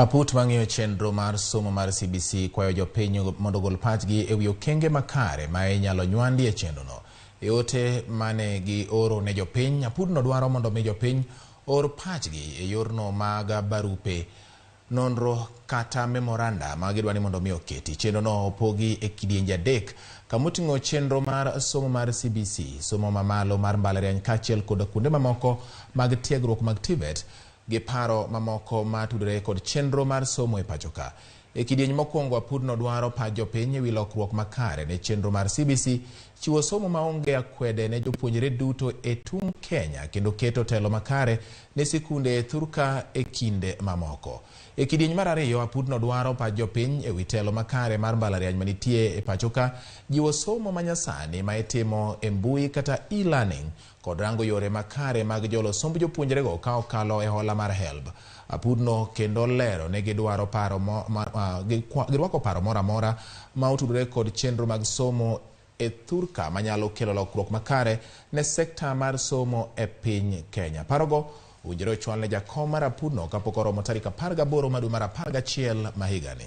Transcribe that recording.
Aput mang'iyo chenro mar somo mar CBC kwayo jopiny mondo ogol pachgi e wi okenge makare ma inyalo nywandi e chenrono. E ote mane gioro ne jopiny, apudno dwaro mondo mi jopiny or pachgi e yorno mag barupe, nonro kata memoranda ma gidwa ni mondo mi oketi. Chenrono opogi e kidienje adek kamoting'o chenro mar somo mar CBC, somo mamalo mar mbalariany kaachiel kod kuonde mamoko mag tiegruok mag TVET gi paro mamoko matudore kod chenro mar somo e pacho ka. E kidieny mokwongo, apudno dwaro pach jopiny e wi lokruok makare ne chenro mar CBC, chiwo somo maonge akwede ne jopuonjre duto e tung' Kenya kendo keto telo makare ne sikunde e thurka e kinde mamoko. E kidieny mar ariyo, apudno dwaro pach jopiny e wi telo makare mar mbalariany manitie e pacho ka, jiwo somo manyasani ma itimo e mbui kata e-learning kod rango yore makare mag jolo somb jopuonjrego ka okalo e hola mar HELB. Apudno kendo lero ni gidwaro paro mo, ma, girwako paro moro amora ma otudore kod chenro mag somo e thurka manyalo kelo lokruok makare ne sekta mar somo e piny Kenya. Parogo owinjore ochwal ne jakom mar apudno kapok oromo tarik 18 mar dwe mar 11 ma higani.